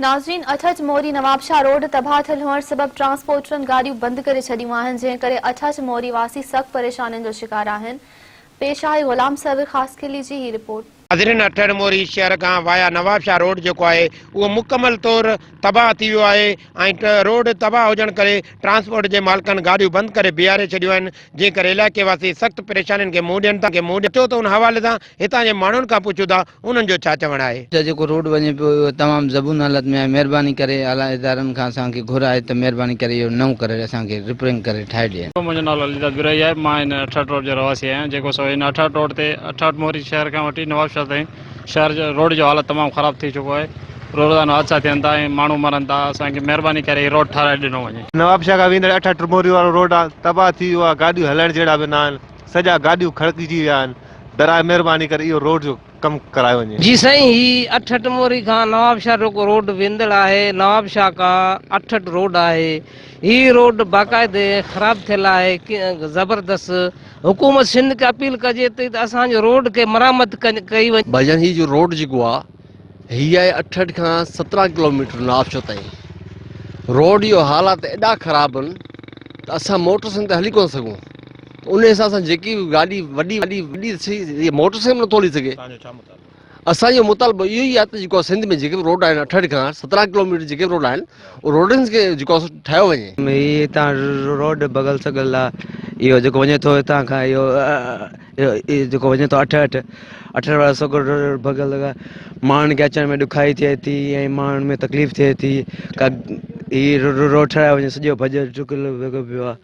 ناظرين اٺهٺ موري نوابشاهه روڊ تباهه ٿيل هئڻ سبب ٽرانسپورٽرن گاڏيون بند ڪري ڇڏيون آهن جنهن ڪري اٺهٺ موري واسي سخت پريشانين جو شڪار آهن پيش آهي غلام سرور خاصخيلي جي هي رپورٽ. ناظرين اٺهٺ موري شهر کان وايا نوابشاهه روڊ جيڪو آهي اهو مڪمل طور تباهه ٿي ويو آهي ۽ روڊ تباهه هجڻ ڪري ٽرانسپورٽ جي مالڪن گاڏيون بند ڪري بيهاري ڇڏيون آهن جنهن ڪري علائقي واسي سخت پريشانين کي منهن ڏين ٿا اچو ته ان حوالي سان هتان جي ماڻهن کان پڇون ٿا انهن جو ڇا چوڻ آهي؟ ته جيڪو روڊ وڃي پيو اهو تمام زبون حالت ۾ آهي مهرباني ڪري اعليٰ ادارن کان اسان کي گهر آهي ته مهرباني ڪري اهو نئون ڪري اسان کي رپرنگ ڪري ٺاهي ڏين. منهنجو نالو علي داد بروهي آهي مان هن اٺهٺ روڊ جو رهواسي آهيان جيڪو سو هن اٺهٺ روڊ تي اٺهٺ موري شهر کان وٺي نوابشاهه تائين شهر جو روڊ جو حالت تمام خراب ٿي چڪو آهي روزانو حادثا ٿين ٿا ۽ ماڻهو مرن ٿا اسان کي مهرباني ڪري هي روڊ ٺهرائي ڏنو وڃي. نوابشاهه کان ويندڙ اٺهٺ موري وارو روڊ تباهه ٿي ويو آهي گاڏيون هلائڻ جهڙا به نه آهن سڄا گاڏيون کڙڪجي ويا آهن براء مهرباني ڪري اهو روڊ جو ڪم ڪرايو وڃي. جي سائين هي اٺهٺ موري کان نوابشاهه جيڪو روڊ ويندڙ آهي نوابشاهه کان اٺهٺ روڊ آهي هي روڊ باقاعدي خراب ٿيل آهي زبردست حڪومت سنڌ کي اپيل ڪجي ٿي ته اسان جو روڊ کي مرامت ڪئي وڃي. ڀائيجان هي جو روڊ جيڪو آ هي آهي اٺهٺ کان 17 ڪلوميٽر نوابشاهه تائين روڊ جو حالات ايڏا خراب آهن ته اسان موٽر سائيڪل تي هلي ڪونه سگهون ته ان حساب سان جيڪي به گاڏي وڏي وڏي وڏي ٿي هي موٽر سائيڪل نٿو هلي سگهي اسان جو مطالبو اهو ئي آهي ته جيڪو سنڌ ۾ جيڪي به روڊ آهن اٺهٺ کان 17 ڪلوميٽر جيڪي به روڊ آهن روڊن کي جيڪو آهي سو ٺاهيو وڃي. هي هتان روڊ ڀڳل سڳل آ اهو جيڪو وڃي ٿو هتان کان اهو جيڪو وڃي ٿو اٺهٺ اٺهٺ وارو سڳو روڊ ڀڳل آ ماڻهن کي اچڻ ۾ ڏکائي ٿئي ٿي ۽ ماڻهن ۾ تڪليف ٿئي ٿي هي روڊ ٺهرايو وڃي سڄو ڀڄ ٽڪل لڳو پيو آ.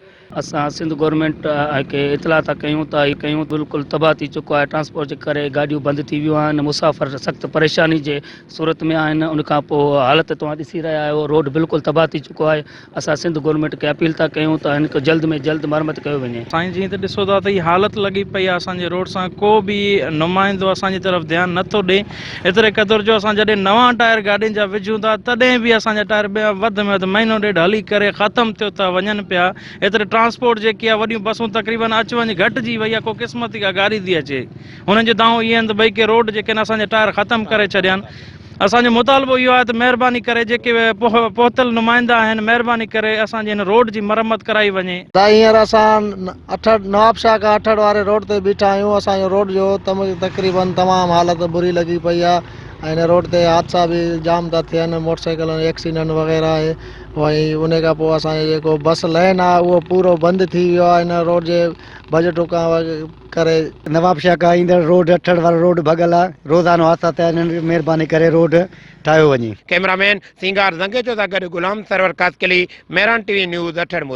اسان سنڌ گورنمينٽ کي اطلاع ٿا ڪيون ته هي ڪيون بلڪل تباهه ٿي چڪو آهي ٽرانسپورٽ جي ڪري گاڏيون بند ٿي ويون آهن مسافر سخت پريشاني جي صورت ۾ آهن ان کان پوء حالت توهان ڏسي رهيا آهيو روڊ بلڪل تباهه ٿي چڪو آهي اسان سنڌ گورنمينٽ کي اپيل ٿا ڪيون ته هن کي جلد ۾ جلد مرمت ڪيو وڃي. سائين جيئن ته ڏسو ٿا ته هي حالت لڳي پئي آهي اسان جي روڊ سان ڪو به نمائندو اسان جي طرف ڌيان نه ٿو ڏي ايتري قدر جو اسان جڏهن نوان ٽائر گاڏين جا وجهون ٿا تڏهن به اسان جا ٽائر وڌ ۾ وڌ مهينو ڏيڍ هلي ڪري ختم ٿيو ٿا وڃن پيا ايتري ٽرانسپورٽ جيڪي آهي وڏيون بسون تقريبن اچ وڃ گهٽجي وئي آهي ڪو قسمت ڪا گاڏي ٿي اچي هنن جون دانهون اهي آهن ته ڀئي ڪي روڊ جيڪي آهن اسان جا ٽائر ختم ڪري ڇڏيا آهن اسان جو مطالبو اهو آهي ته مهرباني ڪري جيڪي پهتل نمائندا آهن مهرباني ڪري اسان جي هن روڊ جي مرمت ڪرائي وڃي. ته هينئر اسان اٺڙ نوابشاهه کان اٺڙ واري روڊ تي بيٺا آهيون اسان جو روڊ جو تقريبن تمام حالت بري لڳي پئي آهي ۽ هن روڊ تي حادثا به جام ٿا ٿين موٽر سائيڪلن ايڪسيڊنٽ وغيره آهي ۽ ان کان پوء اسان جو جيڪو بس لين آهي اهو پورو بند ٿي ويو آهي هن روڊ جي ڀڄ ڊڪان ڪري. نوابشاهه کان ايندڙ روڊ اٺڙ وارو روڊ ڀڳل آ روزانو حادثا ٿيا آهن مهرباني ڪري روڊ ٺاهيو وڃي. ڪئميرا مين سينگار زنگيچو سان گڏ Ghulam Sarwar Khaskheli, Mehran T V news, Athar Mori.